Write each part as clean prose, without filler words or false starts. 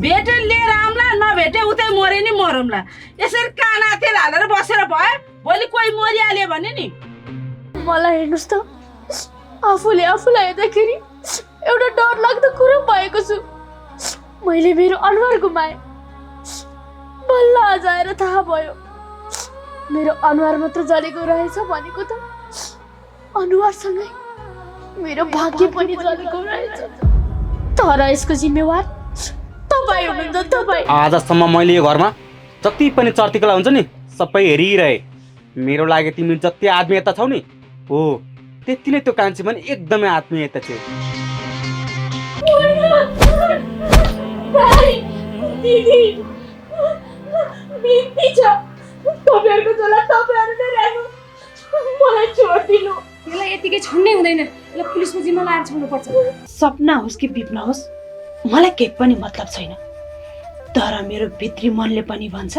भेटे लिएर आउँला नभेटे उतै मरे नि मरौँला। यसरी काना तेल हालेर बसेर भयो भोलि कोही मरिहाल्यो भने नि। मलाई हेर्नुहोस् त, आफूलाई हेर्दाखेरि एउटा डरलाग्दो कुरो भएको छु। मैले मेरो अनुहार गुमाएँ। बल्ल आज आएर थाहा भयो मेरो अनुहार मात्र जलेको रहेछ भनेको त अनुहारसँगै मेरो भाग्य पनि जलेको रहेछ। तर यसको जिम्मेवार तपाईँ हुनुहुन्छ। तपाईँ आजसम्म मैले यो घरमा जति पनि चर्तिकला हुन्छ नि सबै हेरिरहे। मेरो लागि तिमी जति आत्मीयता छौ नि हो त्यति नै त्यो कान्छी पनि एकदमै आत्मीयता छ। दिदी बिन्ती छ, तपाईँहरूको झोला तपाईँहरूले राख्नु, मलाई छोडिदिनु। यसलाई यतिकै छोड्नै हुँदैन, यसलाई पुलिसको जिम्मा लाएर छोड्नुपर्छ। सपना होस् कि विप्न होस् मलाई केही पनि मतलब छैन। तर मेरो भित्री मनले पनि भन्छ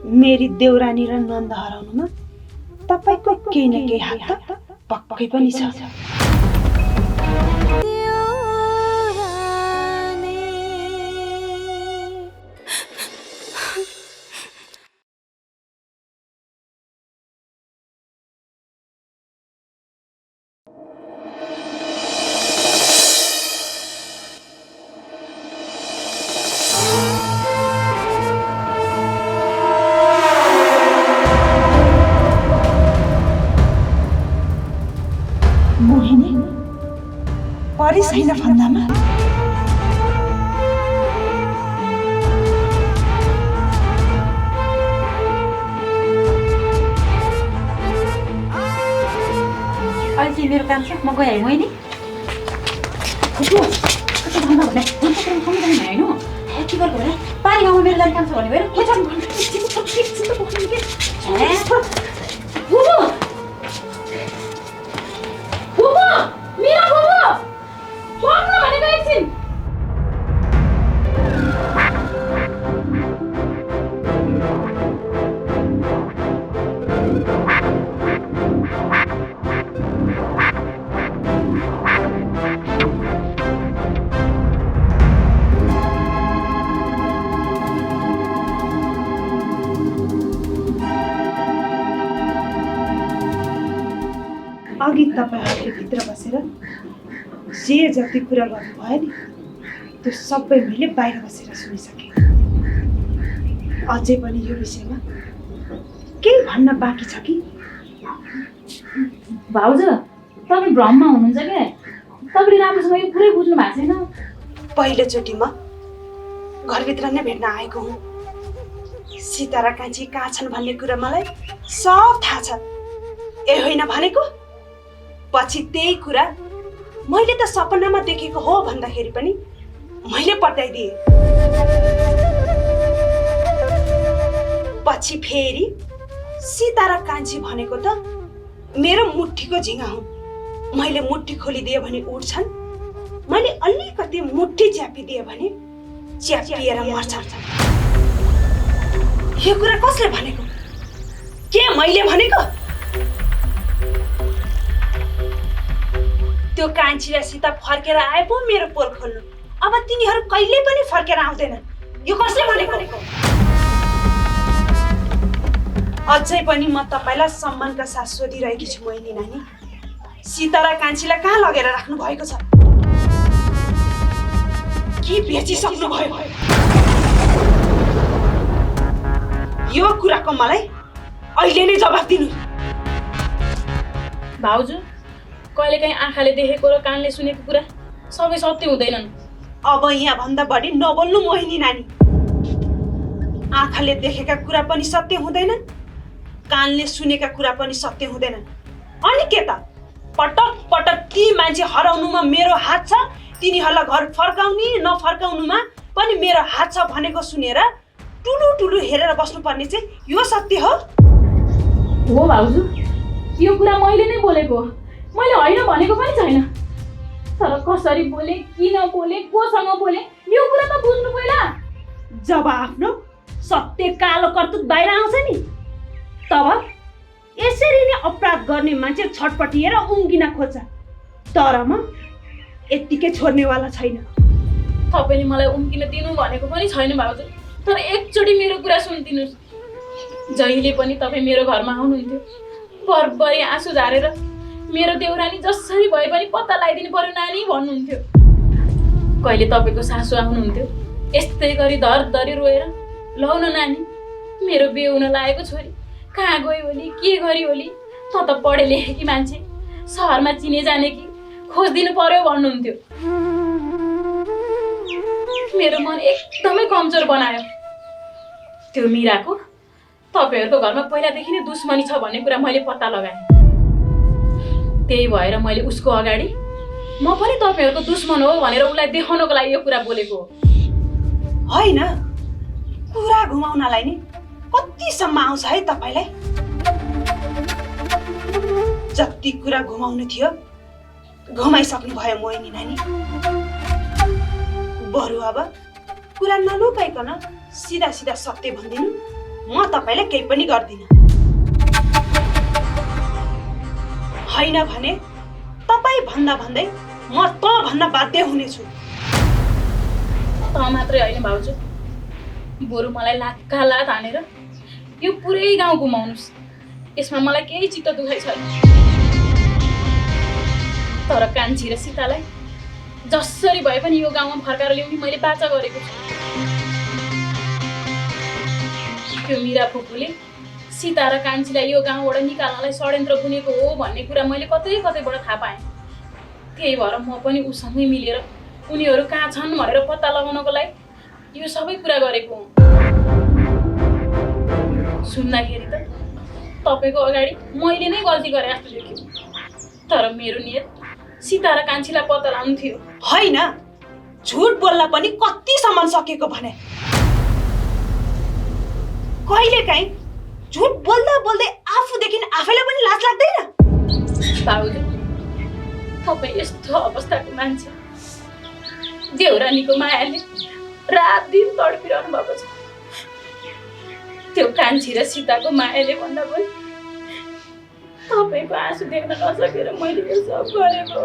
मेरी देउरानी र नन्द हराउनुमा तपाईको केही न केही हात त पक्कै पनि छ। मोहिनी परि छैन भन्दामा अहिले मेरो काम छ, म गएँ मोहिनी। के गर्नु भने पानी गाउँमा मेरो जाने काम छ भने अघि तपाईहरुले भित्र बसेर जे जति कुरा गर्नुभयो नि त्यो सबै मैले बाहिर बसेर सुनिसकेँ। अझै पनि यो विषयमा केही भन्न बाँकी छ कि? भाउजू तपाईँ भ्रममा हुनुहुन्छ क्या, तपाईँले राम्रोसँग यो पुरै बुझ्नु भएको छैन। पहिलोचोटि म घरभित्र नै भेट्न आएको हुँ। सीता र कान्छी कहाँ छन् भन्ने कुरा मलाई सब थाहा छ। ए होइन भनेको पछि त्यही कुरा मैले त सपनामा देखेको हो भन्दाखेरि पनि मैले पत्याइदिएँ। पछि फेरि सीता र कान्छी भनेको त मेरो मुठीको झिङ्गा हुन्। मैले मुठी खोलिदिए भने उठ्छन्, मैले अलिकति मुठी च्यापिदिए भने च्यापिएर मर्छन्। यो कुरा कसले भनेको? के मैले भनेको? त्यो कान्छी र सीता फर्केर आए पो मेरो पोल खोल्नु। अब तिनीहरू कहिले पनि फर्केर आउँदैनन्। यो कसले भनेको? अझै पनि म तपाईलाई सम्मानका साथ सोधिरहेकी छु मोहिनी नानी, सीता र कान्छीलाई कहाँ लगेर राख्नु भएको छ? के बेचिसक्नु भयो? यो कुराको मलाई अहिले नै जवाफ दिनु। भाउजू कहिलेकाहीँ आँखाले देखेको र कानले सुनेको कुरा सबै सत्य हुँदैनन्। अब यहाँ भन्दा बढी नबोल्नु मोहिनी नानी। आँखाले देखेका कुरा पनि सत्य हुँदैनन्, कानले सुनेका कुरा पनि सत्य हुँदैनन्। अनि के त पटक पटक ती मान्छे हराउनुमा मेरो हात छ, तिनीहरूलाई घर फर्काउने नफर्काउनुमा पनि मेरो हात छ भनेको सुनेर टुलु टुलु हेरेर बस्नुपर्ने चाहिँ यो सत्य हो? हो भाउजू, यो कुरा मैले नै बोलेको, मैले होइन भनेको पनि छैन। तर कसरी बोले, किन बोले, कोसँग बोले यो कुरा त बुझ्नु पहिला। जब आफ्नो सत्य कालो कर्तुत बाहिर आउँछ नि तब यसरी नै अपराध गर्ने मान्छे छटपटिएर उम्किन खोज्छ, तर म यत्तिकै छोड्नेवाला छैन। तपाईँले मलाई उम्किन दिनु भनेको पनि छैन भाउजू, तर एकचोटि मेरो कुरा सुनिदिनुहोस्। जहिले पनि तपाईँ मेरो घरमा आउनुहुन्थ्यो, बरबरी आँसु झारेर मेरो देउरानी जसरी भए पनि पत्ता लगाइदिनु पर्यो नानी भन्नुहुन्थ्यो। कहिले तपाईँको सासू आउनुहुन्थ्यो, यस्तै गरी धरधरी रोएर, लौ न नानी, मेरो बिहे हुन लागेको छोरी कहाँ गयो होली, के गरी होली, त पढे लेखेकी मान्छे, सहरमा चिने जाने कि खोजिदिनु पर्यो भन्नुहुन्थ्यो। मेरो मन एकदमै कमजोर बनायो। त्यो मिराको तपाईँहरूको घरमा पहिलादेखि नै दुश्मनी छ भन्ने कुरा मैले पत्ता लगाएँ। त्यही भएर मैले उसको अगाडि म पनि तपाईँहरूको दुश्मन हो भनेर उसलाई देखाउनको लागि यो कुरा बोलेको हो। होइन, कुरा घुमाउनलाई नि कतिसम्म आउँछ है तपाईँलाई? जति कुरा घुमाउनु थियो घुमाइसक्नु भयो मोहिनी नानी। बरु अब कुरा नलुकाइकन सिधा सिधा सत्य भनिदिनु, म तपाईँलाई केही पनि गर्दिनँ। होइन भने तपाईँ भन्दा भन्दै म त भन्न बाध्य हुनेछु। त मात्रै होइन भाउजू, बरु मलाई लाक्का लात हानेर यो पुरै गाउँ घुमाउनुहोस्, यसमा मलाई केही चित्त दुखाइ छैन। तर कान्छी र सीतालाई जसरी भए पनि यो गाउँमा फर्काएर ल्याउने मैले बाचा गरेको छु। त्यो मिरा फुपूले सीता र कान्छीलाई यो गाउँबाट निकाल्नलाई षड्यन्त्र बुनेको हो भन्ने कुरा मैले कतै कतैबाट थाहा पाएँ। त्यही भएर म पनि उसँगै मिलेर उनीहरू कहाँ छन् भनेर पत्ता लगाउनको लागि यो सबै कुरा गरेको हुँ। सुन्दाखेरि त तपाईँको अगाडि मैले नै गल्ती गरे जस्तो देख्यो, तर मेरो नियत सीता र कान्छीलाई पत्ता लगाउनु थियो। होइन, झुट बोल्न पनि कतिसम्म सकेको भने। कहिलेकाहीँ झुट बोल्दा बोल्दै आफूदेखि आफैलाई पनि लाज लाग्दैन? भाउजू, तपाईँ यस्तो अवस्थाको मान्छे, देउरानीको मायाले रात दिन तडपिरहनु भएको छ। त्यो कान्छी र सीताको मायाले भन्दा पनि तपाईँको आँसु देख्न नसकेर मैले यो सब गरेको।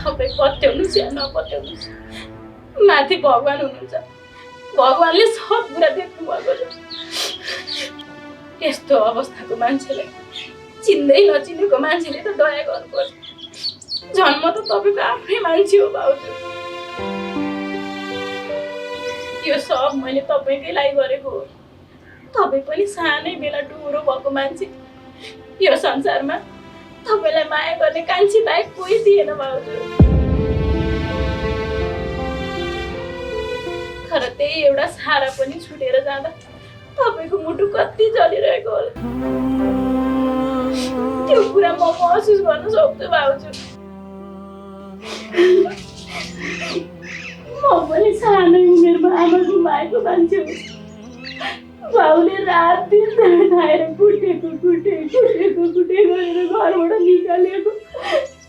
तपाईँ पत्याउनुहोस् या नपत्याउनुहोस्, माथि भगवान् हुनुहुन्छ, भगवान्ले सब कुरा देख्नु भएको छ। यस्तो अवस्थाको मान्छेलाई चिन्दै नचिनेको मान्छेले त दया गर्नुपर्छ। झन् म त तपाईँको आफ्नै मान्छे हो भाउजू। यो सब मैले तपाईँकै लागि गरेको हो। तपाईँ पनि सानै बेला टुहुरो भएको मान्छे, यो संसारमा तपाईँलाई माया गर्ने कान्छी बाहेक कोही थिएन भाउजू। तर त्यही एउटा सारा पनि छुटेर जाँदा तपाईँको मुटु कति जलिरहेको होला, त्यो कुरा म महसुस गर्न सक्छु भाउजू। म पनि सानो उमेरमा आमा गुमाएको मान्छे हो। बाउले रात दिन खाएर कुटेको गरेर घरबाट निकालेको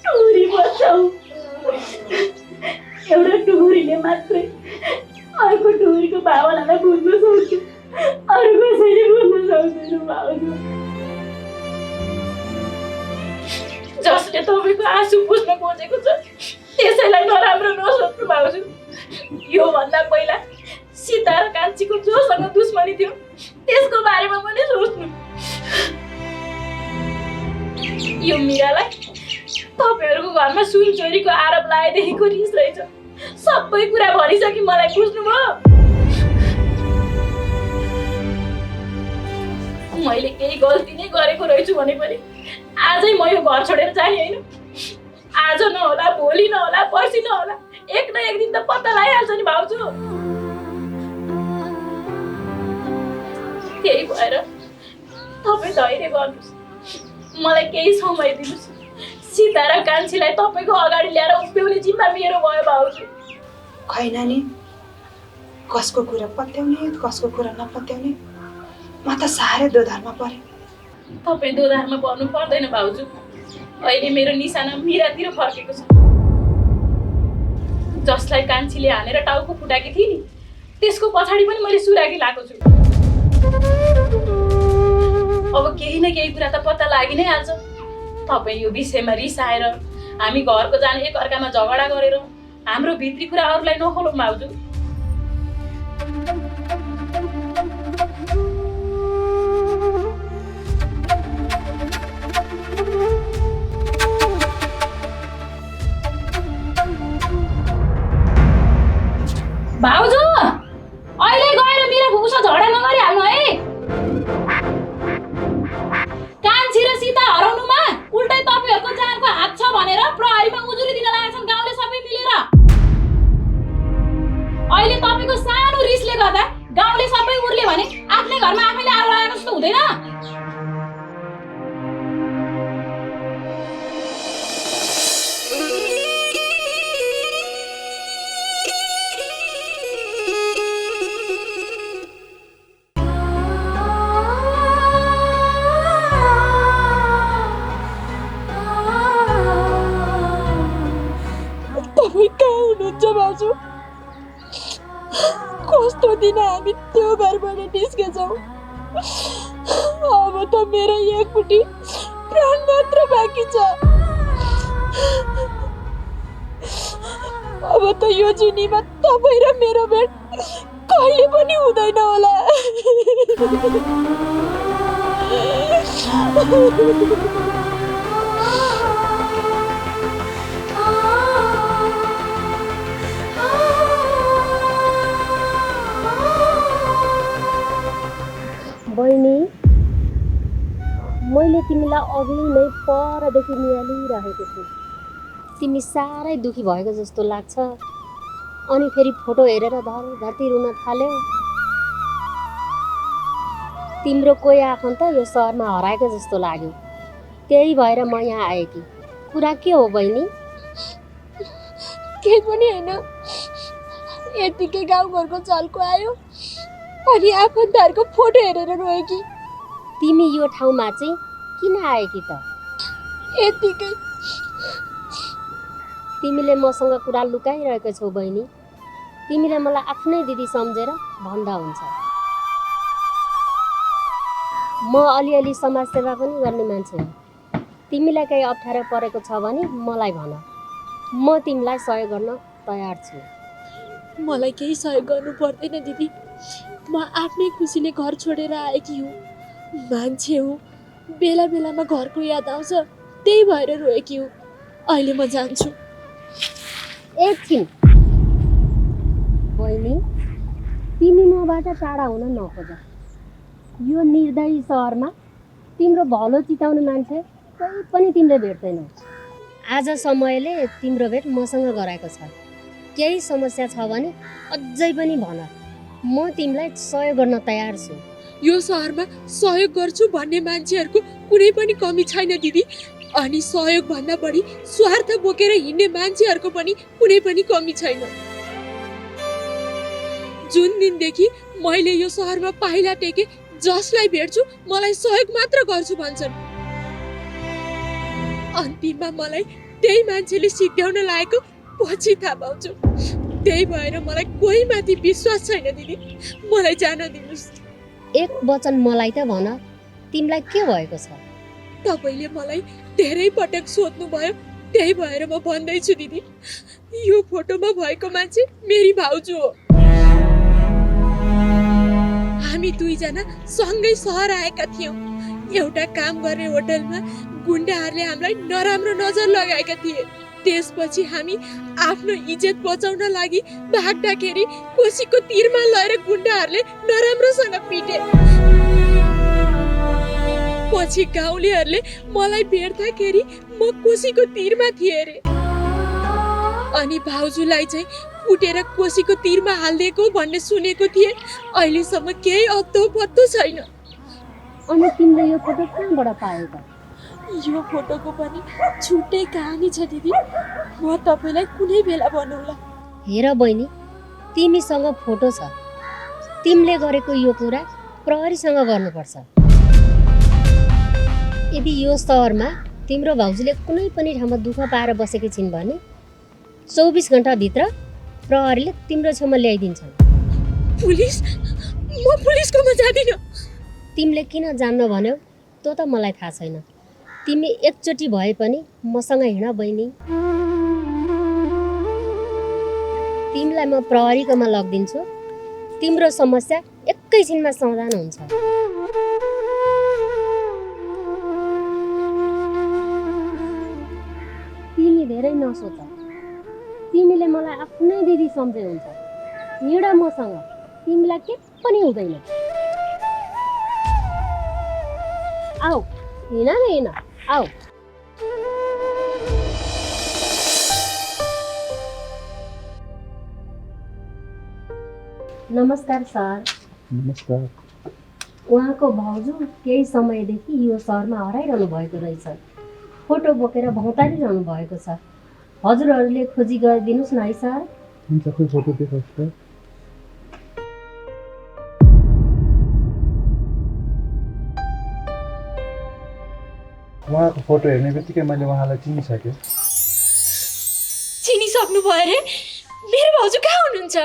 टुहुरी बचाउ। एउटा टुहुरीले मात्रै अर्को टुहुरीको भावनालाई बुझ्न सक्छ, अरू कसैले बुझ्न सक्दैन भाउजू। जसले तपाईँको आँसु बुझ्न खोजेको छ त्यसैलाई नराम्रो नसोच्नु भाउजू। योभन्दा पहिला सीता र कान्छीको जोसँग दुश्मनी थियो त्यसको बारेमा पनि सोच्नु। यो मिरालाई तपाईँहरूको घरमा सुन चोरीको आरोप लगाएदेखिको रिस रहेछ, सबै कुरा भनिसकि मलाई बुझ्नुभयो। मैले केही गल्ती नै गरेको रहेछु भने पनि आजै म यो घर छोडेर जाने होइन। आज नहोला, भोलि नहोला, पर्सि नहोला, एक न एक दिन त पत्ता लगाइहाल्छ नि भाउजू। त्यही भएर तपाईँ धैर्य गर्नुहोस्, मलाई केही समय दिनुहोस्। सीता र कान्छीलाई तपाईँको अगाडि ल्याएर उभ्याउने जिम्मा मेरो भयो भाउजू। खै नानी, कसको कुरा पत्याउने कसको कुरा नपत्याउने म त साह्रै दोधारमा परेँ। तपाईँ दोधारमा पर्नु पर्दैन भाउजू। अहिले मेरो निशाना मिरातिर फर्केको छ। जसलाई कान्छीले हानेर टाउको फुटाकी थिए नि त्यसको पछाडि पनि मैले सुराकी लाएको छु। न केही कुरा त पत्ता लागि नै हाल्छ। तपाईँ यो विषयमा रिसाएर हामी घरको जाने एकअर्कामा झगडा गरेर हाम्रो भित्री कुरा अरूलाई नखोलौँ भाउजू। भाउजू अहिले गएर मेरो फुपूसँग झगडा नगरिहाल्नु है। कान्छी र सीता हराउनुमा उल्टै तपाईँहरूको जानको हात छ भनेर प्रहरीमा उजुरी दिन लागेका छन् गाउँले सबै मिलेर। अहिले तपाईँको सानो रिसले गर्दा गाउँले सबै उर्ले भने आफ्नै घरमा आफैले आगो लगाएको जस्तो हुँदैन। तपाईँ कहाँ हुनुहुन्छ भाउजू? कस्तो दिन हामी त्यो घरबाट निस्केछौँ। अब त मेरो एकपट्टि प्राण मात्र बाँकी छ। अब त यो जुनीमा तपाईँ र मेरो भेट कहिले पनि हुँदैन होला। बहिनी, मैले तिमीलाई अघि नै परदेखि निहालिरहेको छु। तिमी साह्रै दुखी भएको जस्तो लाग्छ। अनि फेरि फोटो हेरेर धरती रुन थाल्यौ। तिम्रो कोही आफन्त यो सहरमा हराएको जस्तो लाग्यो। त्यही भएर म यहाँ आएकी। कुरा के हो बहिनी? केही पनि होइन, यतिकै गाउँघरको चल्को आयो अनि आफन्तहरूको फोटो हेरेर रोए कि। तिमी यो ठाउँमा चाहिँ किन आएकी त? यतिकै। तिमीले मसँग कुरा लुकाइरहेको छौ बहिनी। तिमीले मलाई आफ्नै दिदी सम्झेर भन्दा हुन्छ। म अलिअलि समाजसेवा पनि गर्ने मान्छे हो। तिमीलाई केही अप्ठ्यारो परेको छ भने मलाई भन। म तिमीलाई सहयोग गर्न तयार छु। मलाई केही सहयोग गर्नु पर्दैन दिदी। म आफ्नै खुसीले घर छोडेर आएकी हुँ। मान्छे हुँ, बेला बेलामा घरको याद आउँछ, त्यही भएर रोएकी हुँ। अहिले म जान्छु। एकछिन बहिनी, तिमी मबाट टाढा हुन नखोज। यो निर्दयी सहरमा तिम्रो भलो चिताउने मान्छे कोही पनि तिमीले भेट्दैनौ। आज समयले तिम्रो भेट मसँग गराएको छ। केही समस्या छ भने अझै पनि भन। म तिमीलाई सहयोग गर्न तयार छु। यो सहरमा सहयोग गर्छु भन्ने मान्छेहरूको कुनै पनि कमी छैन दिदी। अनि सहयोग भन्दा बढी स्वार्थ बोकेर हिँड्ने मान्छेहरूको पनि कुनै पनि कमी छैन। जुन दिनदेखि मैले यो सहरमा पाइला टेके, जसलाई भेट्छु मलाई सहयोग मात्र गर्छु भन्छन्। अन्तिममा मलाई त्यही मान्छेले सिद्ध्याउन लागेको पछि थाहा पाउँछु। त्यही भएर मलाई कोही माथि विश्वास छैन दिदी। मलाई जान दिनुस्। एक वचन मलाई त भन, तिमीलाई के भएको छ? तपाईले मलाई धेरै पटक सोध्नु भयो, त्यही भएर म भन्दैछु दिदी। यो फोटोमा भएको मान्छे मेरी भाउजू हो। हामी दुईजना सँगै सहर आएका थियौँ। एउटा काम गर्ने होटलमा गुन्डाहरूले हामीलाई नराम्रो नजर लगाएका थिए। त्यसपछि हामी आफ्नो इज्जत बचाउन लागि भाग्दाखेरि कोसीको तीरमा लगेर गुन्डाहरूले नराम्रोसँग पिटे। पछि गाउँलेहरूले मलाई भेट्दाखेरि म कोसीको तीरमा थिएँ अरे। अनि भाउजूलाई चाहिँ कुटेर कोसीको तीरमा हालिदिएको भन्ने सुनेको थिएँ। अहिलेसम्म केही अत्तो पत्तो छैन। अनि तिमीले यो फोटो कहाँबाट पायौ त? यो फोटोको पनि छुट्टै कहानी छ दिदी। म तपाईलाई कुनै बेला भन्नुला। हेर बहिनी, तिमीसँग फोटो छ। तिमीले गरेको यो कुरा प्रहरीसँग गर्नुपर्छ। यदि यो सहरमा तिम्रो भाउजूले कुनै पनि ठाउँमा दुःख पाएर बसेकी छिन् भने 24 घण्टाभित्र प्रहरीले तिम्रो छेउमा ल्याइदिन्छन्। पुलिस? म पुलिसकोमा जादिन। तिमीले किन जान्न भन्यौ? त त्यो त मलाई थाहा छैन। तिमी एकचोटि भए पनि मसँग हिँड बहिनी। तिमीलाई म प्रहरीकोमा लगिदिन्छु। तिम्रो समस्या एकैछिनमा समाधान हुन्छ। तिमी धेरै नसोच। तिमीले मलाई आफ्नै दिदी सम्झे हुन्छ। हिँड मसँग, तिमीलाई के पनि हुँदैन। आऊ हिँड न हिँड, आऊ। नमस्कार सर। नमस्कार। उहाँको भाउजू केही समयदेखि यो सहरमा हराइरहनु भएको रहेछ। फोटो बोकेर भौतारिरहनु भएको छ। हजुरहरूले खोजी गरिदिनुहोस् न है सर। हुन्छ, खोइ फोटो देखाउँछु त। उहाँको फोटो हेर्ने बित्तिकै मैले उहाँलाई चिनिसकेँ। चिनिसक्नु भयो अरे? मेरो भाउजू कहाँ हुनुहुन्छ?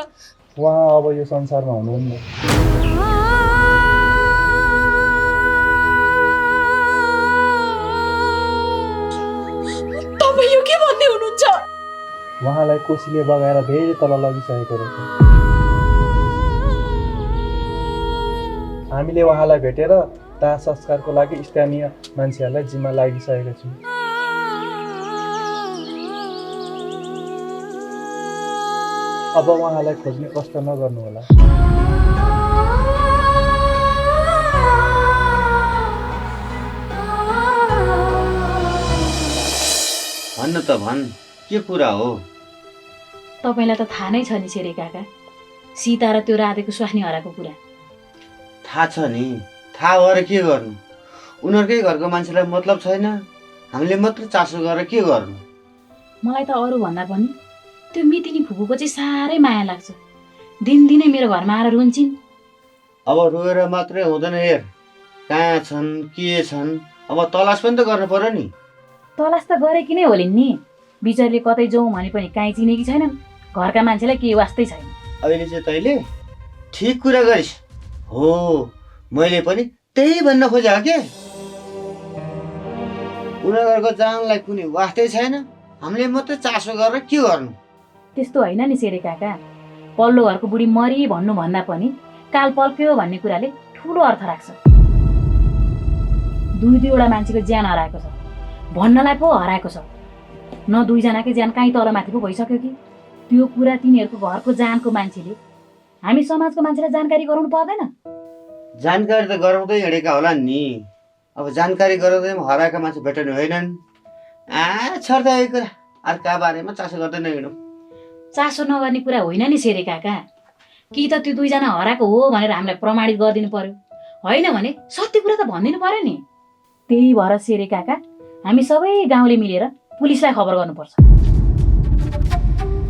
उहाँ अब यो संसारमा हुनुहुन्न। तपाईँ यो के भन्दै हुनुहुन्छ? उहाँलाई कोसीले बगाएर धेरै तल लगिसकेको रहेछ। हामीले उहाँलाई भेटेर दाह संस्कारको लागि स्थानीय मान्छेहरूलाई जिम्मा लागिसकेका छौँ। अब उहाँलाई खोज्ने कष्ट नगर्नुहोला। भन्नु त भन्, के कुरा हो? तपाईँलाई त थाहा नै छ नि सेरे काका, सीता र त्यो राधेको स्वास्नी हराएको कुरा। थाहा छ नि, थाहा भएर के गर्नु? उनीहरूकै घरको मान्छेलाई मतलब छैन, हामीले मात्र चासो गरेर के गर्नु? मलाई त अरू भन्दा पनि त्यो मितिनी फुपूको चाहिँ साह्रै माया लाग्छ। दिनदिनै मेरो घरमा आएर रुन्छन्। अब रोएर मात्रै हुँदैन, हेर कहाँ छन्, के छन्, अब तलास पनि त गर्नु पर्यो नि। तलास त गरेकी नै होलिन् नि। बिचारले कतै जाउँ भने पनि काहीँ चिनेकी छैनन्। घरका मान्छेलाई केही वास्तै छैन। अहिले चाहिँ तैँले ठिक कुरा गरिस्। हो, मैले पनि त्यही भन्न खोजेँ के। उनीहरूको जानलाई कुनै वास्तै छैन, हामीले मात्रै चासो गरेर के गर्नु? त्यस्तो होइन नि सेरे काका। पल्लो घरको बुढी मरी भन्नुभन्दा पनि काल पल्क्यो भन्ने कुराले ठुलो अर्थ राख्छ। दुईवटा मान्छेको ज्यान हराएको छ, भन्नलाई पो हराएको छ। न दुईजनाकै ज्यान काहीँ तलमाथि पो भइसक्यो कि। त्यो कुरा तिनीहरूको घरको जानको मान्छेले हामी समाजको मान्छेलाई जानकारी गराउनु पर्दैन? जानकारी त गराउँदै हिँडेका होला नि। अब जानकारी गराउँदै हराएका मान्छे भेट्नु होइनन्। छर्दा यो कुरा अर्का बारेमा चासो गर्दैन हिँडौँ। चासो नगर्ने कुरा होइन नि सेरे काका। कि त त्यो दुईजना हराएको हो भनेर हामीलाई प्रमाणित गरिदिनु पर्यो, होइन भने सत्य कुरा त भनिदिनु पर्यो नि। त्यही भएर सेरे काका, हामी सबै गाउँले मिलेर पुलिसलाई खबर गर्नुपर्छ।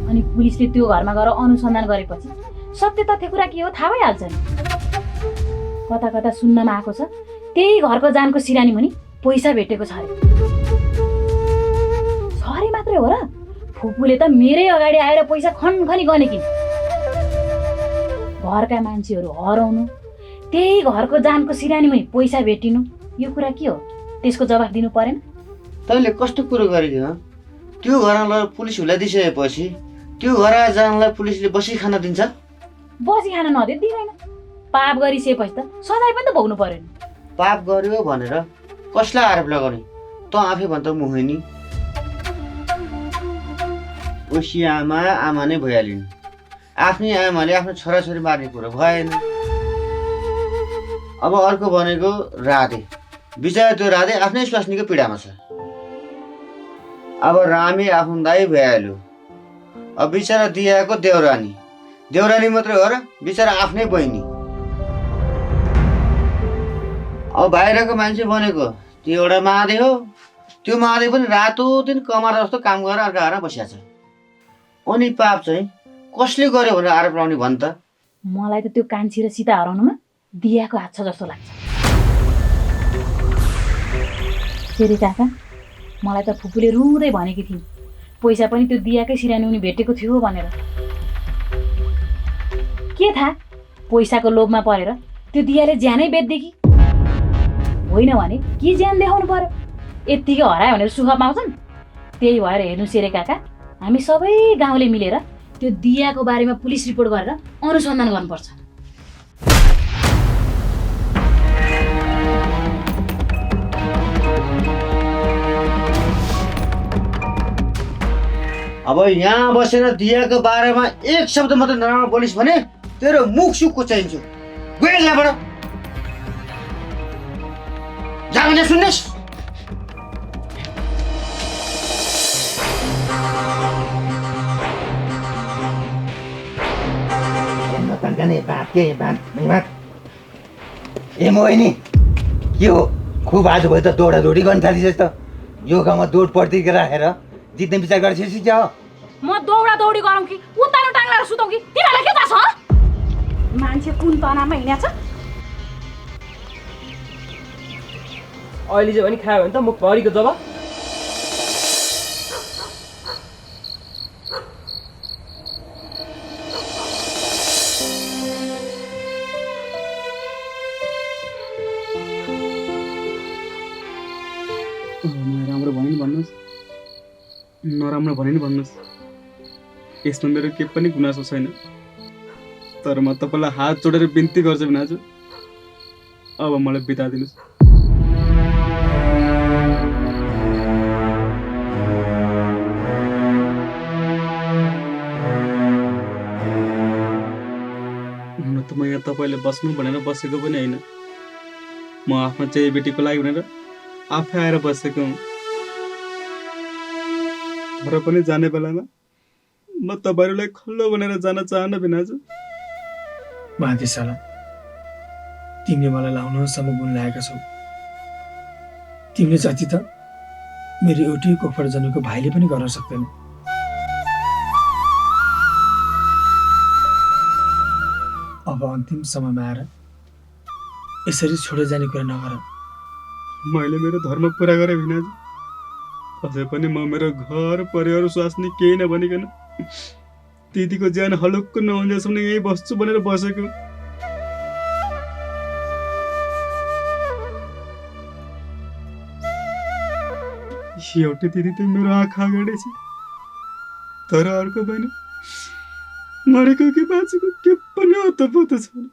अनि पुलिसले त्यो घरमा गएर अनुसन्धान गरेपछि सत्य तथ्य कुरा के हो थाहा भइहाल्छ नि। कता कता सुन्नमा आएको छ त्यही घरको जानको सिरानी मुनि पैसा भेटेको छ अरे। छरे मात्रै हो र? फुपूले त मेरै अगाडि आएर पैसा खनखनी गनेकिन्। घरका मान्छेहरू हराउनु, त्यही घरको जानको सिरानी मुनि पैसा भेटिनु, यो कुरा के हो? त्यसको जवाफ दिनु परेन? तैँले कस्तो कुरो गरिदियो? त्यो घरलाई पुलिस हुलाइदिइसकेपछि त्यो घर जानलाई पुलिसले बसी खान दिन्छ? बसी खान नदिए दिँदैन। पाप गरिसकेपछि त सजाय पनि त भोग्नु पर्यो नि। पाप गर्यो भनेर कसलाई आरोप लगाउने? त आफै भन्छ मुह नि। ओसी आमा आमा नै भइहालिन्। आफ्नै आमाले आफ्नो छोराछोरी मार्ने कुरो भएन। अब अर्को भनेको राधे। बिचरा त्यो राधे आफ्नै स्वास्नीको पीडामा छ। अब रामे आफ्नो दाइ भइहाल्यो। अब बिचरा दियाको देउरानी। देउरानी मात्रै हो र? बिचरा आफ्नै बहिनी। अब बाहिरको मान्छे भनेको त्यो एउटा महादे हो। त्यो महादे पनि रातो दिन कमार जस्तो काम गरेर अर्का घरमा बसिया छ। अनि पाप चाहिँ कसले गर्यो भनेर आरोप लगाउने भन् त? मलाई त त्यो कान्छी र सीता हराउनुमा दियाको हात छ जस्तो लाग्छ। फेरि काका, मलाई त फुपूले रुँदै भनेकी थिइन् पैसा पनि त्यो दियाकै सिरानी उनी भेटेको थियो भनेर। के थाहा पैसाको लोभमा परेर त्यो दियाले ज्यानै बेच्दे कि? होइन भने के ज्यान देखाउनु पर्यो? यत्तिकै हरायो भनेर सुख पाउँछन्? त्यही भएर हेर्नु सेरे काका, हामी सबै गाउँले मिलेर त्यो दियाको बारेमा पुलिस रिपोर्ट गरेर अनुसन्धान गर्नुपर्छ। अब यहाँ बसेर दियाको बारेमा एक शब्द मात्र नराम्रो बोलिस् भने तेरो मुख सुख कुचाइन्छु। गएर यहाँबाट जा भने सुन्नुहोस्। ए मोहिनी, के हो खुब आज भयो त दौडादौडी गर्न थालिस् त? यो गाउँमा दौड प्रतियोगिता राखेर जित्ने विचार गरेपछि क्या हो? म दौडा दौडी गरौँ कि उत्तानो टाङ्लाएर सुतौँ कि तिमीहरूलाई के थाहा छ? मान्छे कुन तनामा हिँडेछ? अहिले चाहिँ पनि खायो भने त मुख भरिको जवाब। राम्रो भयो नि भन्नुहोस्, नराम्रो भने नि भन्नुहोस्, यसमा मेरो के पनि गुनासो छैन। तर म तपाईँलाई हात जोडेर बिन्ती गर्छु भिनाजु, अब मलाई बिता दिनुहोस्। हुन त म यहाँ तपाईँले बस्नु भनेर बसेको पनि होइन, म आफ्नो चाहिँ बेटीको लागि भनेर आफै आएर बसेको हुँ। तर पनि जाने बेलामा म तपाईँहरूलाई खल्लो भनेर जान चाहन्न भिनाजु। माथिशाला, तिमीले मलाई लाउनसम्म गुण लागेका छौ। तिमीले जति त मेरो एउटै कोखबाट जन्मेको भाइले पनि गर्न सक्दैन। अब अन्तिम समयमा आएर यसरी छोडेर जाने कुरा नगर। मैले मेरो धर्म पुरा गरेँ भिनाजु, अझै पनि म मेरो घर परिवार स्वास्नी केही नभनिकन दिदीको ज्यान हलुक्क नहुन्जेलसम्म यहीँ बस्छु भनेर बसेको। एउटै दिदी त मेरो आँखा अगाडि छ, तर अर्को बहिनी मरेको कि बाँचेको के पनि अत्तो छैन।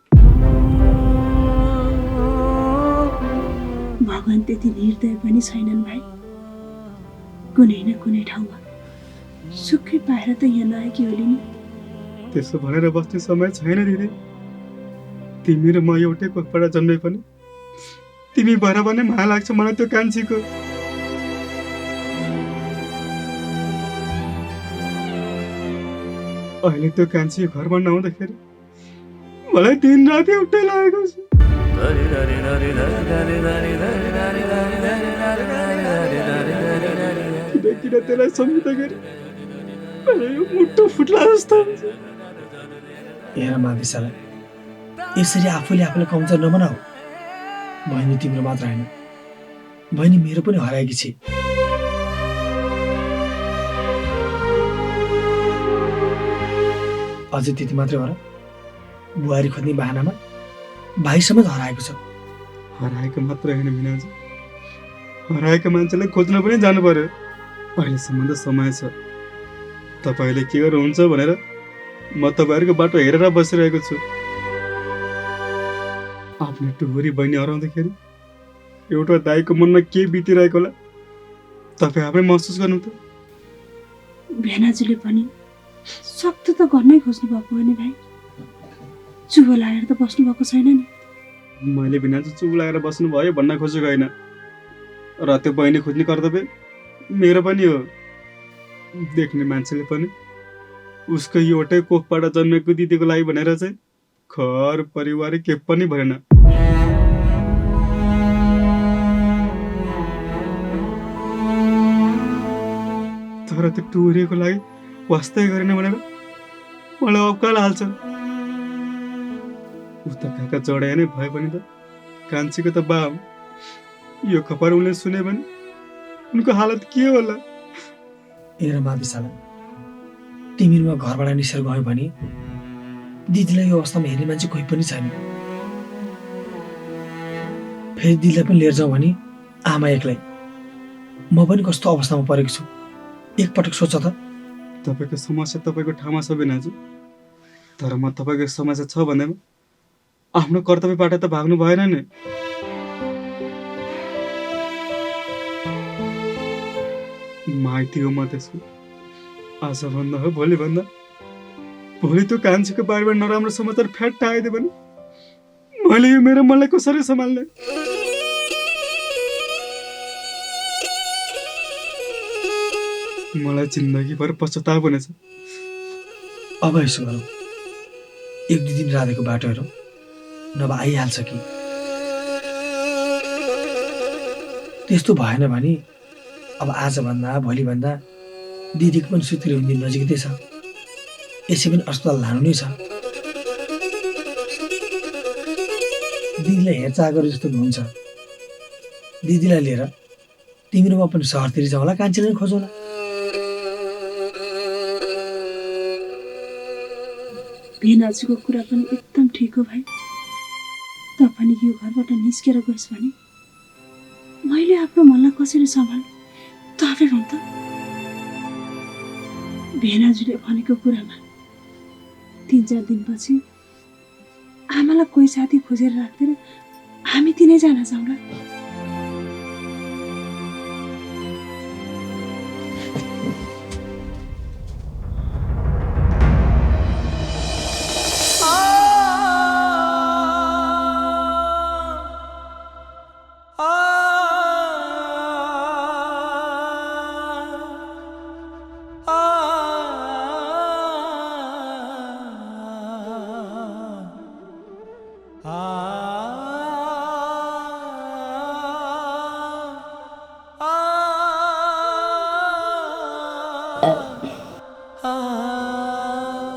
भगवान त्यति निर्दय पनि छैनन् भाइ। कुनै न कुनै ठाउँमा सुखै पाएर त यहाँ नआएकी होली नि। त्यसो भनेर बस्ने समय छैन दिदी। तिमी र म एउटै कोखबाट जन्मे पनि तिमी भएर भने माया लाग्छ मलाई त्यो कान्छीको। अहिले त्यो कान्छी घरमा नहुँदाखेरि मलाई दिन रात एउटै लागेको छ। किन त्यसलाई सम्झिँदाखेरि मुटु फुट्ला जस्तो हुन्छ। हेर माथिशाला, यसरी आफूले आफूलाई कमजोर नबनाऊ। बहिनी तिम्रो मात्र होइन, बहिनी मेरो पनि हराएकी छ। अझै त्यति मात्रै हो र, बुहारी खोज्ने बाहनामा भाइ समेत हराएको छ। हराएको मात्र होइन भिनाजु, हराएको मान्छेलाई खोज्न पनि जानु पर्यो। अहिलेसम्म त समय छ। तपाईँले के गर्नुहुन्छ भनेर म तपाईँहरूको बाटो हेरेर बसिरहेको छु। आफ्नो टुहुरी बहिनी हराउँदाखेरि एउटा दाइको मनमा के बितिरहेको होला तपाईँ आफै महसुस गर्नु त। भेनाजुले पनि सक्तो त गर्नै खोज्नु भएको हो नि भाइ। चुबो लागेर त बस्नु भएको छैन नि। मैले भिनाजु चुप लागेर बस्नु भयो भन्न खोजेको होइन, र त्यो बहिनी खोज्ने कर्तव्य मेरो पनि हो। देख्ने मान्छेले पनि उसको एउटै कोखबाट जन्मेको दिदीको लागि भनेर चाहिँ घर परिवार के पनि भएन। तर त्यो टुरेको लागि वास्तै गरेन भनेर मलाई अब्काल हाल्छ। उता काका चढाए नै भए पनि त कान्छीको त बा हो। यो खबर उनले सुने भने उनको हालत के होला। हेर माथिशाला, तिमीमा घरबाट निसेर गयो भने दिदीलाई यो अवस्थामा हेर्ने मान्छे कोही पनि छैन। फेरि दिदीलाई पनि लिएर जाउँ भने आमा एक्लै, म पनि कस्तो अवस्थामा परेको छु एकपटक सोच त। तपाईँको समस्या तपाईँको ठाउँमा छ भिनाजु, तर म तपाईँको समस्या छ भन्दैमा आफ्नो कर्तव्यबाट त भाग्नु भएन नि। माइती हो म त्यसको, आज भन्दा हो भोलि भन्दा भोलि त्यो कान्छीको बारेमा नराम्रो समाचार फ्याट्ट आइदियो भने मैले यो मेरो मनलाई कसरी सम्हाल्ने? मलाई जिन्दगीभर पश्चाताप हुनेछ। अब यसो गरौँ, 1-2 दिन राधेको बाटो हेरौँ, नभए आइहाल्छ कि। त्यस्तो भएन भने अब आजभन्दा भोलिभन्दा दिदीको पनि सुत्तिर हुने दिन नजिकै छ, यसै पनि अस्पताल लानु नै छ। दिदीलाई हेरचाह गरे जस्तो हुन्छ। दिदीलाई लिएर तिम्रो म पनि सहरतिर जाउँला, कान्छीलाई खोजौँला। भेनाजुको कुरा पनि एकदम ठिक हो भाइ। तपाईँ यो घरबाट निस्केर गइस् भने मैले आफ्नो मनलाई कसरी सम्हाल्नु तपाईँ भन् त। भेनाजुले भनेको कुरामा 3-4 दिनपछि आमालाई कोही साथी खोजेर राख्दैन, हामी तिनैजना जाउँला।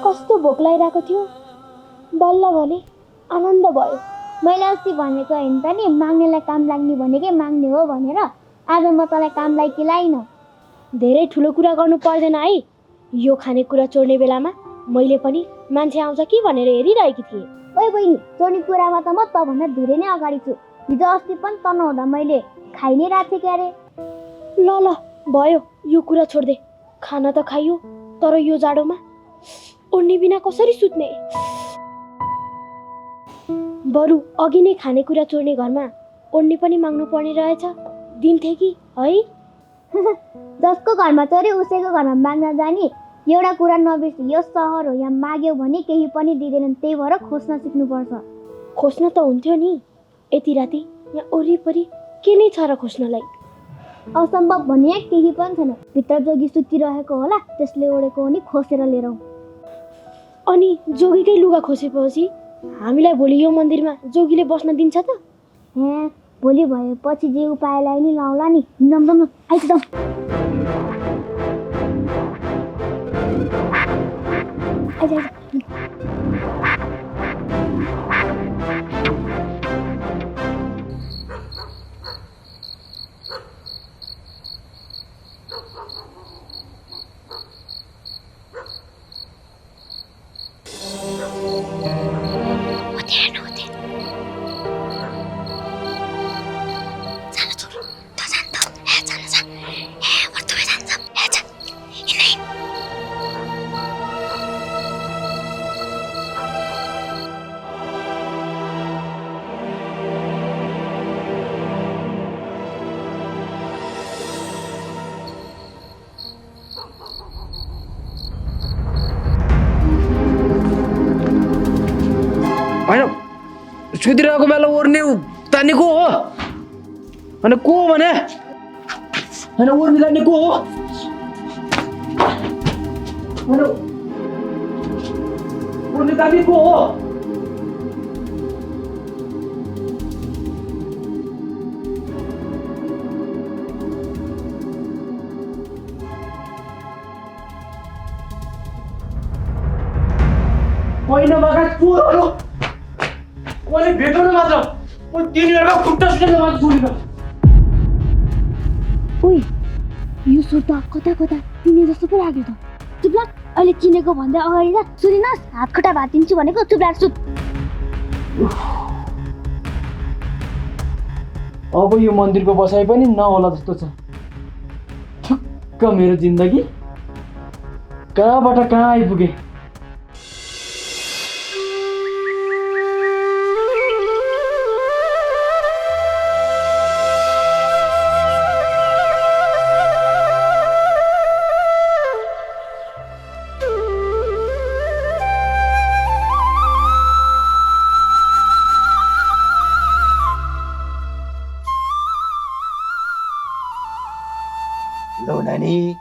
कस्तो भोक लागिरहेको थियो, बल्ल भने आनन्द भयो। मैले अस्ति भनेको होइन त नि, माग्नेलाई काम लाग्ने भनेकै माग्ने हो भनेर। आज म तँलाई काम लागिन। धेरै ठुलो कुरा गर्नु पर्दैन है। यो खानेकुरा चोर्ने बेलामा मैले पनि मान्छे आउँछ कि भनेर हेरिरहेकी थिएँ। ओइ बहिनी, चोर्ने कुरामा त म तँभन्दा धेरै नै अगाडि छु। हिजो अस्ति पनि तँ नहुँदा मैले खाइ नै राखेँ क्यारे। ल भयो, यो कुरा छोड्दे। खाना त खाइयो, तर यो जाडोमा ओड्ने बिना कसरी सुत्ने? बरु अघि नै खानेकुरा चोर्ने घरमा ओड्ने पनि माग्नु पर्ने रहेछ, दिन्थे कि है? जसको घरमा चोर्यो उसैको घरमा माग्न जाने। एउटा कुरा नबिर्सु, यो सहर हो, यहाँ माग्यो भने केही पनि दिँदैनन्। त्यही भएर खोज्न सिक्नुपर्छ। खोज्न त हुन्थ्यो नि, यति राति यहाँ वरिपरि के नै छ र खोज्नलाई? असम्भव भन्ने केही पनि छैन। भित्र जोगी सुतिरहेको होला, त्यसले ओढेको हो नि, खोसेर लिएर आऊ। अनि जोगीकै लुगा खोसेपछि हामीलाई भोलि यो मन्दिरमा जोगीले बस्न दिन्छ त? भोलि भएपछि जे उपायलाई नि लाउला नि। जम आइज जाउँ। होइन, सुतिरहेको बेला ओर्ने तान्ने को हो? होइन को हो भने? होइन ओर्ने तान्ने को हो? होइन ओर्ने तान्ने को हो? होइन बाबा चोरहरू मैले भेटाउनु मात्र म तिनीहरूको खुट्टा सुटेर मात्र छोडेको। ओइ, यो सुर त कता चिने जस्तो पो लाग्यो त। चुप लाग, अहिले चिनेको भन्दा अगाडि जा। सुनिनस्, हात खुट्टा भाँचिन्छु भनेको। चुप लाग, सुत। अब यो मन्दिरको बसाइ पनि नहोला जस्तो छ। ठुक्क मेरो जिन्दगी कहाँबाट कहाँ आइपुगे। लौ नानी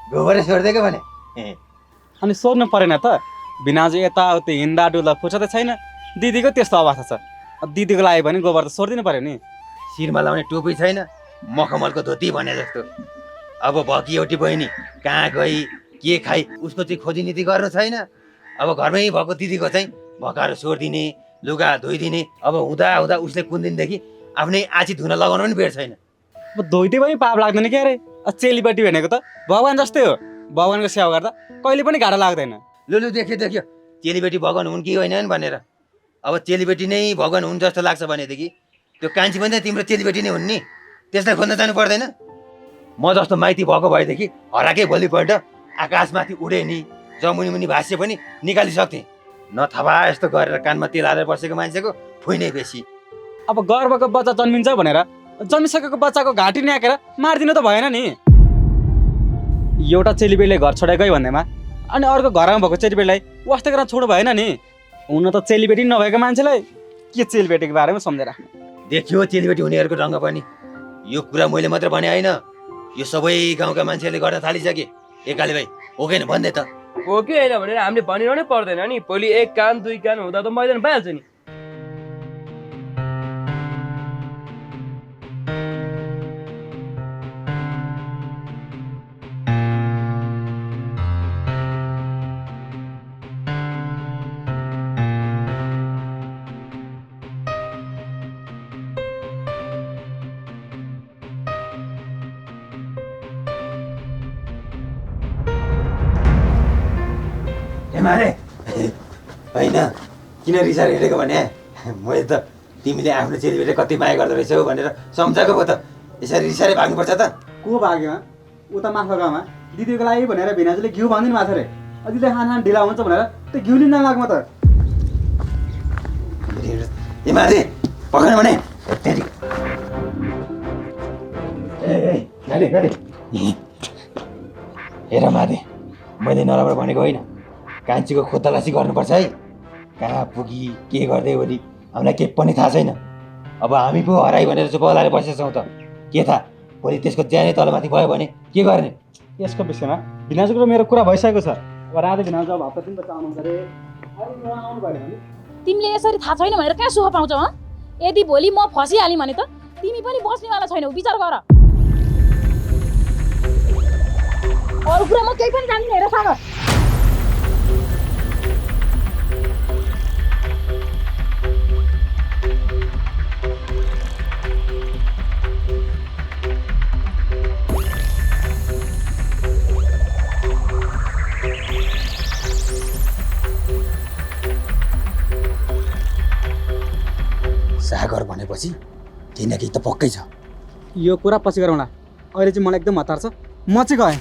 गोबर छोडिदिएको भने अनि सोध्नु परेन त भिनाजु यताउति हिँड्दा डुल्दा फुर्सद छैन। दिदीको त्यस्तो अवस्था छ। अब दिदीको लागि भने गोबर त छोडिदिनु पर्यो नि। शिरमा लाउने टोपी छैन, मखमलको धोती भने जस्तो। अब भकी एउटी बहिनी कहाँ गई के खाई उसको चाहिँ खोजी नीति गर्नु छैन। अब घरमै भएको दिदीको चाहिँ भकाएर छोडिदिने, लुगा धोइदिने। अब हुँदा हुँदा उसले कुन दिनदेखि आफ्नै आँची धुन लगाउनु पनि बेर छैन। अब धोइते पनि पाप लाग्दैन के अरे। चेलीबेटी भनेको त भगवान् जस्तै हो। भगवान्को सेवा गर्दा कहिले पनि गाह्रो लाग्दैन। लु देख्यो चेलीबेटी भगवान् हुन् कि होइनन् भनेर। अब चेलीबेटी नै भगवान् हुन् जस्तो लाग्छ भनेदेखि त्यो कान्छी पनि त तिम्रो चेलीबेटी नै हुन् नि। त्यसलाई खोज्न जानु पर्दैन। म जस्तो माइती भएको भएदेखि हराकै भोलिपल्ट आकाशमाथि उडे नि जमुनी मुनि भाष्य पनि निकालिसक्थेँ। नथवा यस्तो गरेर कानमा तेल हालेर बसेको मान्छेको फुइ नै बेसी। अब गर्भको बच्चा जन्मिन्छ भनेर जन्मिसकेको बच्चाको घाँटी न्याकेर मारिदिनु त भएन नि। एउटा चेलीबेटीले घर छोडेकै भन्दैमा अनि अर्को घरमा भएको चेलीबेटीलाई वास्ता गर्न छोड्नु भएन नि। हुन त चेलीबेटी नभएको मान्छेलाई के चेलीबेटीको बारेमा सम्झेर देखियो चेलीबेटी हुनेहरूको रङ्ग पनि। यो कुरा मैले मात्र भने होइन, यो सबै गाउँका मान्छेहरूले गर्न थालिसके। एकाले भाइ हो कि भन्दै त हो कि होइन भनेर हामीले भनिरहनै पर्दैन नि। भोलि 1 कान 2 कान हुँदा त मैदान भइहाल्छ नि। मारे होइन किन रिसाएर हिँडेको भने मैले त तिमीले आफ्नो चेलीबेटी कति माया गर्दो रहेछौ भनेर सम्झाएको पो त। यसरी रिसाएर भाग्नुपर्छ त। को भाग्योमा उता माथिल्लो गाउँमा दिदीको लागि भनेर भिनाजुले घिउ भाँदिनु भएको छ अरे। दिदीले खाना ढिला हुन्छ भनेर त्यो घिउ लिन नलाग्नु त। ए मारे पकाउन भने हेर माधे मैले नराम्रो भनेको होइन। कान्छीको खोतलासी गर्नुपर्छ है। कहाँ पुगी के गर्दै हो नि हामीलाई केही पनि थाहा छैन। अब हामी पो हराई भनेर चुप लाएर बसेछौँ त के थाहा भोलि त्यसको ज्यानै तलमाथि भयो भने के गर्ने। यसको विषयमा भिनाजुको र मेरो कुरा भइसकेको छ। अब राधे भिनाजु अब हप्ता दिन त आउनुहुन्छ अरे। आउनु भएन भने तिमीले यसरी थाहा छैन भनेर कहाँ सुख पाउँछौ? यदि भोलि म फसिहालेँ भने त तिमी पनि बस्नेवाला छैनौ। विचार गर। अरू कुरा म केही पनि जान्दिनँ। हेर सागर सागर भनेपछि केही न केही त पक्कै छ। यो कुरा पछि गरौँला। अहिले चाहिँ मलाई एकदम हतार छ। म चाहिँ गएँ।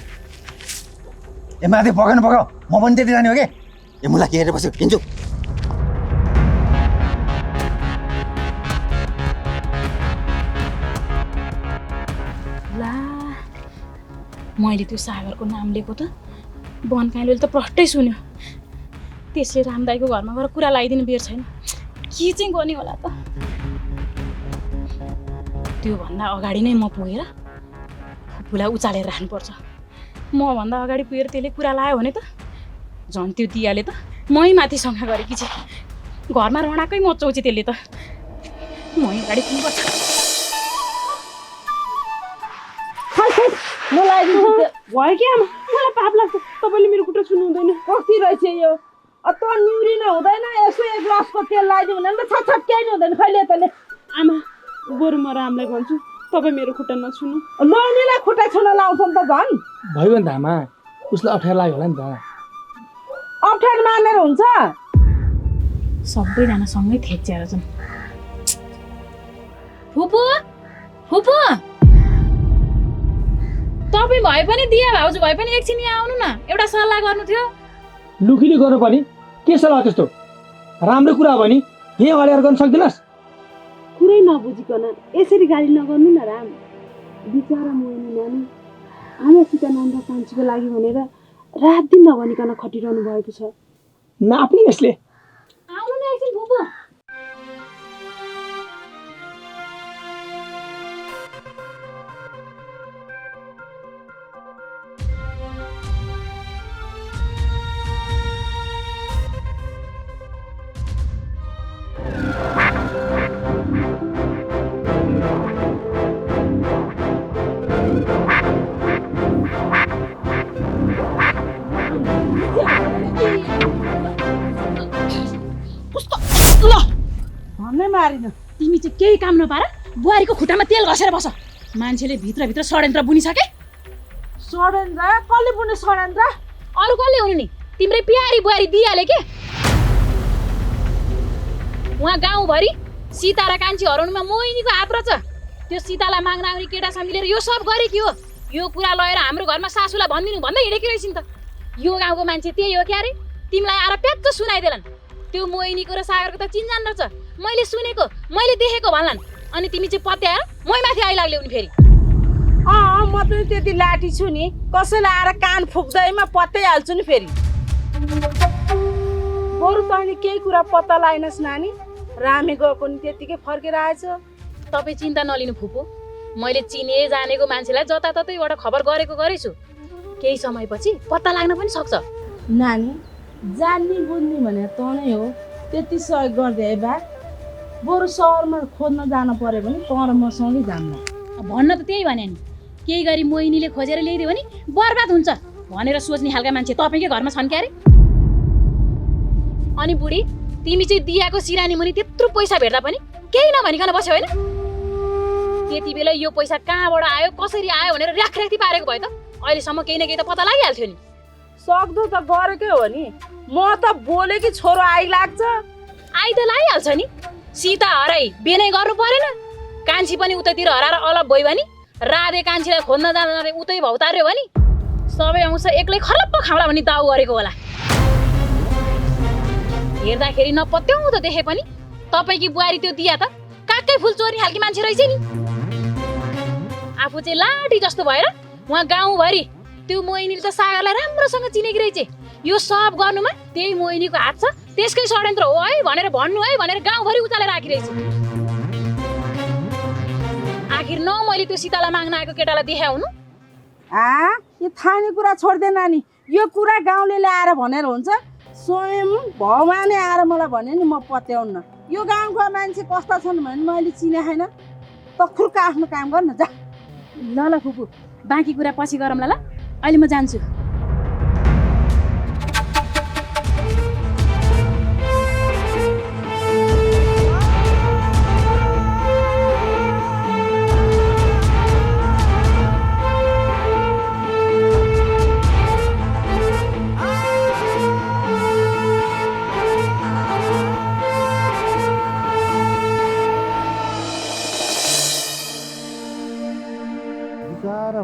ए माथि पकाउनु पकाऊ म पनि त्यति जाने हो कि। ए मुला के हेरेर बस्यो किन्छु। ला मैले त्यो सागरको नाम लिएको त बनकाइलोले त प्रष्टै सुन्यो। त्यसले रामदाईको घरमा गएर कुरा लगाइदिनु बेर छैन। के चाहिँ गर्ने होला त? त्योभन्दा अगाडि नै म पुगेर फुपूलाई उचालेर राख्नुपर्छ। मभन्दा अगाडि पुगेर त्यसले कुरा लायो भने त झन् त्यो दियाले त मै माथि शङ्का गरेकी छ। घरमा रणाकै मचाउँछ त्यसले त। मै अगाडि पुग्नुपर्छ। मलाई भयो कि आमा मलाई पाप लाग्छ। तपाईँले मेरो कुरा सुन्नु हुँदैन। कति रहेछ यो त निउरिन हुँदैन। यसो 1 ग्लासको तेल लगाइदियो भने त छटछट केही नि हुँदैन। खैले तले आमा बरु म रामलाई भन्छु तपाईँ मेरो खुट्टा नछुनु। लोनीलाई खुट्टा छुन लाउँछ नि त झन् भयो नि त आमा। उसलाई अप्ठ्यारो लाग्यो होला नि त। अप्ठ्यारो मानेर हुन्छ। सबैजना सँगै थेच्च्याएर छन्। फुपू फुपू तपाईँ भए पनि दिया भाउजू भए पनि एकछिन यहाँ आउनु न, एउटा सल्लाह गर्नु थियो। लुखिली गर्नु पनि के सल्लाह त्यस्तो? राम्रो कुरा हो भने यही अगाडि गर्न सक्दिनस्? कुरै नबुझिकन यसरी गाली नगर्नु न राम। बिचारा मोहिनी नानी आमासित नन्द कान्छीको लागि भनेर रात दिन नभनिकन खटिरहनु भएको छ। नापी यसले। आउनु न एकछिन फुपू। भन्नै मारिन। तिमी चाहिँ केही काम नपार बुहारीको खुट्टामा तेल घसेर बस। मान्छेले भित्रभित्र षड्यन्त्र बुनिसके। षड्यन्त्र? कसले बुने षड्यन्त्र? अरू कसले हुनु नि, तिम्रै प्यारी बुहारी दिइहाले के। उहाँ गाउँभरि सीता र कान्छी हराउनुमा मोहिनीको हात रहेछ। त्यो सीतालाई माग्न आउने केटासँग मिलेर यो सब गरेकी हो। यो कुरा लगेर हाम्रो घरमा सासूलाई भनिदिनु भन्दै हिँडेकी रहेछन् त। यो गाउँको मान्छे त्यही हो क्यारे, तिमीलाई आएर प्याच्च सुनाइदेलान्। त्यो मोहिनीको र सागरको त चिन्जान रहेछ, मैले सुनेको मैले देखेको भन्लान्। अनि तिमी चाहिँ पत्याएर मै माथि आइलाग्ले उनी फेरि। म पनि त्यति लाठी छु नि, कसैले आएर कान फुक्दैमा पत्याइहाल्छु नि फेरि। बरु तैँले केही कुरा पत्ता लगाइनस् नानी। रामे गएको नि त्यतिकै फर्केर आएछ। तपाईँ चिन्ता नलिनु फुपू, मैले चिने जानेको मान्छेलाई जताततैबाट खबर गरेको गरेछु। केही समयपछि पत्ता लाग्न पनि सक्छ। नानी जान्ने बुझ्ने भने त नै हो, त्यति सहयोग गरिदिए बा। बरु सहरमा खोज्न जानु पर्यो भने तर म सँगै जान्न। भन्न त त्यही भने नि, केही गरी मोहिनीले खोजेर ल्याइदियो भने बर्बाद हुन्छ भनेर सोच्ने खालका मान्छे तपाईँकै घरमा छन् क्यारे। अनि बुढी तिमी चाहिँ दियाको सिरानी मुनि त्यत्रो पैसा भेट्दा पनि केही नभनिकन बस्यो होइन? त्यति बेला यो पैसा कहाँबाट आयो कसरी आयो भनेर र्याखर्याखी पारेको भए त अहिलेसम्म केही न केही त पत्ता लागिहाल्थ्यो नि। सक्दो त गरेकै हो नि, म त बोलेकी छोरो आइलाग्छ। आइ त लागिहाल्छ नि। सीता हराई बेनै गर्नु परेन, कान्छी पनि उतैतिर हराएर अलग भयो भने, राधे कान्छीलाई खोज्न जाँदा उतै भौतार्यो भने सबै अंश एक्लै खलप्प खाउँला भन्ने दाउ गरेको होला। हेर्दाखेरि नपत्याउँदो देखे पनि तपाईँकी बुहारी त्यो दिया त काकै फुल चोर्ने खालकी मान्छे रहेछ नि। आफू चाहिँ लाठी जस्तो भएर उहाँ गाउँभरि त्यो मोहिनीले त सागरलाई राम्रोसँग चिनेकी रहेछ। यो सब गर्नुमा त्यही मोहिनीको हात छ, त्यसकै षड्यन्त्र हो है भनेर भन्नु है भनेर गाउँभरि उचालेर राखिरहेछ। आखिर न मैले त्यो सीतालाई माग्न आएको केटालाई देखाउनु। यो थाहा कुरा छोड्दे नानी, यो कुरा गाउँले ल्याएर भनेर हुन्छ? स्वयं भगवानै आएर मलाई भन्यो नि, म पत्याउन्न। यो गाउँको मान्छे कस्ता छन् भने मैले चिने छैन। तखुर्का आफ्नो काम गर्न जा। ल ल फुपू, बाँकी कुरा पछि गरौँला ल, अहिले म जान्छु।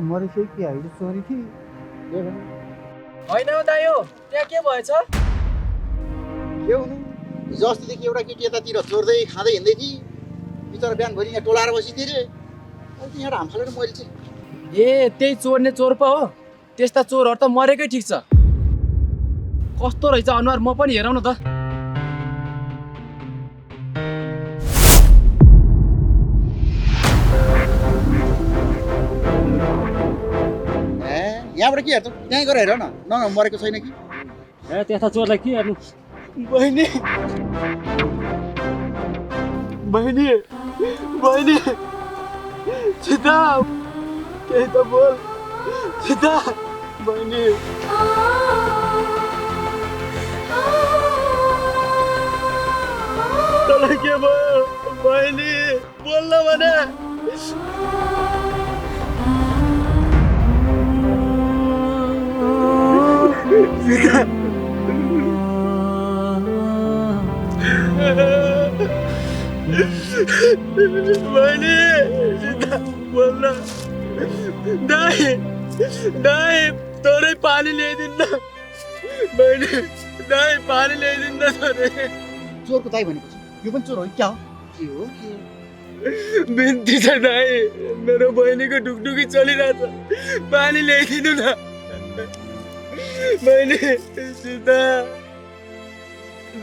मरेछ कि अहिले चोरी थिए होइन दाइयो, त्यहाँ के भएछ? के हुनु, हिजो अस्तिदेखि एउटा केटी यतातिर चोर्दै खाँदै हिँड्दै थिए। बिचरा बिहानभरि यहाँ टोलाएर बसिदिए रे। अहिले यहाँ हाम फालेर मैले चाहिँ ए त्यही चोर्ने चोर पो हो। त्यस्ता चोरहरू त मरेकै ठिक छ। कस्तो रहेछ अनुहार, म पनि हेरौँ न त। यहाँबाट के हेर्छौ? त्यहीँ गएर हेर न, मरेको छैन कि। ए त्यस्ता चोरलाई के हेर्नु? बहिनी बहिनी बहिनी सीता, केही त बोल सीता। बहिनी तँलाई के भयो? बहिनी बोल्न भने। सीता बहिनी सीता बोल्न दाइ दाइ तोरै पानी ल्याइदिन्न बहिनी दाइ पानी ल्याइदिन्न तोरै चोरको दाइ भनेपछि यो पनि चोर हो क्या हो के हो के बिन्ती छ दाइ मेरो बहिनीको ढुकढुकी चलिरहेछ पानी ल्याइदिनु न बहिनी सीता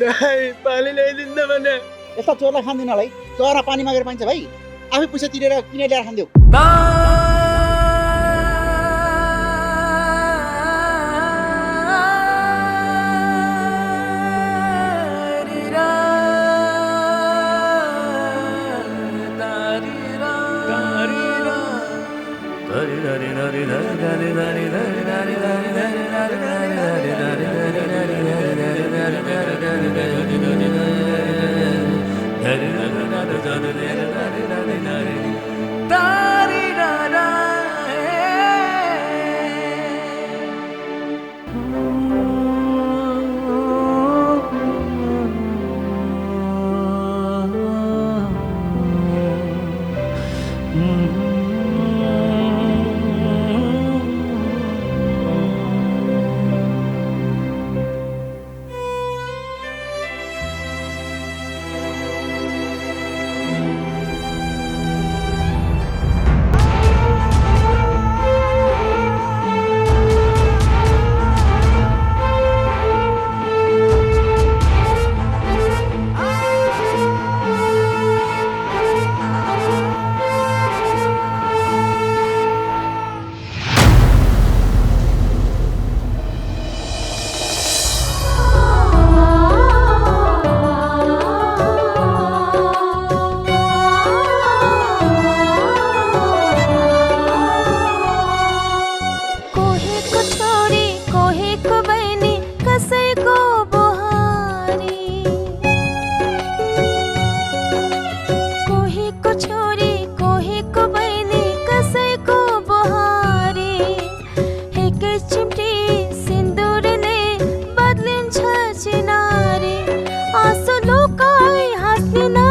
दाइ पानी ल्याइदिन्न भने यस्ता चोरलाई खाँदिनलाई चरा पानी मागेर पाइन्छ भाइ आफै पैसा तिरेर किनेर ल्याएर खान्देऊ आँसु लुकाई हाँस्ने